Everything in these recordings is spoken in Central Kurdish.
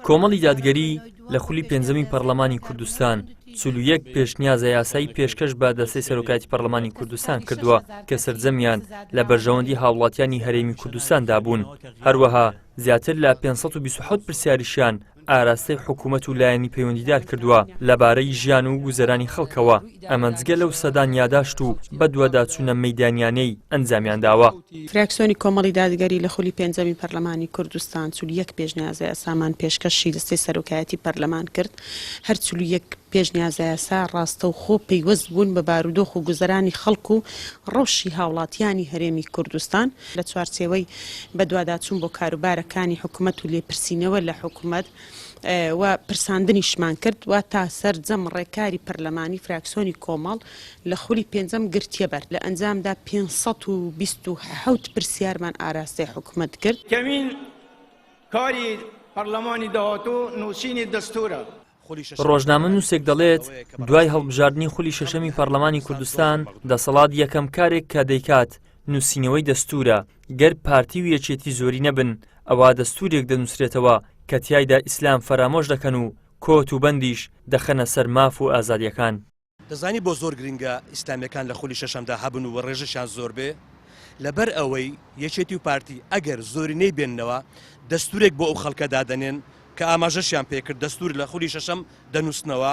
کۆمەڵی دادگەری لە خولی پێنجەمی پەرلەمانی کوردستان 41 پێشنیازە یاسایی پێشکەش بە دەستەی سەرۆکایەتی پەرلەمانی کوردستان کردووە کە سەرجەمیان لە بەرژەوەندی هاوڵاتیانی هەرێمی کوردستاندا بوون هەروەها زیاتر لە 527 پرسیاریشیان ئاراستەی حکوومەت و لایەنی پەیوەندیدار کردووە لەبارەی ژیان و گوزەرانی خەڵکەوە، ئەمە جگە لەو سەدان یاداشت و بەدواداچوونە مەیدانیانەی ئەنجامیان داوە. فراکسیۆنی کۆمەڵی دادگەری لە خولی پێنجەمی پەرلەمانی کوردستان 41 پێشنیازەیاسامان پێشکەشی دەستەی سەرۆکایەتی پەرلەمان کرد، هەر 41 پێشنیازەیاسا ڕاستەوخۆ پەیوەست بوون بە بارودۆخ و گوزەرانی خەڵک و ڕەوشی هاوڵاتیانی هەرێمی کوردستان. لە چوارچێوەی بەدواداچوون بۆ کاروبارەکانی حکومەت و لێپرسینەوە لە حکومەت و پرساندنیشمان کرد و تا سەرجەم ڕێکاری پەرلەمانی فراکسیۆنی کۆمەڵ لە خولی پێنجەم گرتیەبەر. لە ئەنجامدا 527 پرسیارمان ئاراستەی حکومەت کرد. یەکەمین کاری پەرلەمانی داهاتوو نووسینی دەستوورە. ڕۆژنامەنووسێک دەڵێت، دوای هەڵبژاردنی خولی شەشەمی پەرلەمانی کوردستان، دەسەڵات یەکەم کارێک کە دەیکات نووسینەوەی دەستوورە، گەر پارتی و یەکێتی زۆری نەبن، ئەوا دەستوورێک دەنووسرێتەوە کە تیایدا ئیسلام فەرامۆش دەکەن و کۆت و بەندیش دەخەنە سەر ماف و ئازادییەکان. دەزانی بۆ زۆر گرنگە ئیسلامیەکان لە خولی شەشەمدا هەبن و ڕێژەشیان زۆر بێ؟ لەبەر ئەوەی یەکێتی و پارتی ئەگەر زۆرینەی بێننەوە دەستورێک بۆ ئەو خەڵکە دادەنێن کە ئاماژەشیان پێکرد دەستور لە خولی شەشەم دەنووسنەوە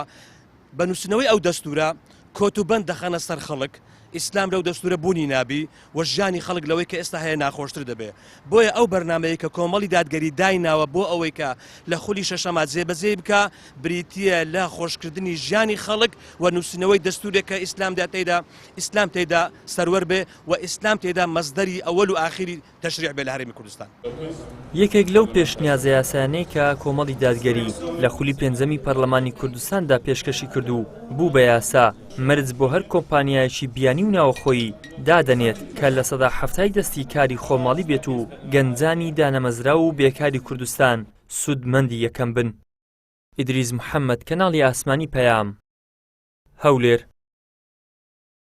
بە نووسینەوەی ئەو دەستورە کۆت و بەند دەخەنە سەر خەڵک ئیسلام لەو دەستورە بوونی نابی و ژیانی خەڵک لەوەی کە ئێستا هەیە ناخۆشتر دەبێ بۆیە ئەو بەرنامەیە کە کۆمەڵی دادگەری دایناوە بۆ ئەوەی کە لە خولی شەشەما جێبەجێی بکا بریتییە لە خۆشکردنی ژیانی خەڵک و نووسینەوەی دەستورێک کە ئیسلامدا تێیدا ئیسلام تێیدا سەروەر بێ و ئیسلام تێیدا مەسدەری ئەوەل و ئاخیری تەشریع بێ لە هەرێمی کوردستان. یەکێک لەو پێشنیازە یاسایانەی کە کۆمەڵی دادگەری لە خولی پێنجەمی پەرلەمانی کوردستاندا پێشکەشی کرد و بوو بە یاسا، مەرج بۆ هەر کۆمپانیایەکی بیانی و ناوەخۆیی دادەنێت کە لە سەدا حەفتای دەستی کاری خۆماڵی بێت و گەنجانی دانەمەزراو و بێکاری کوردستان سوودمەندی یەکەم بن. ئیدریس محەمەد، کەناڵی ئاسمانی پەیام، هەولێر.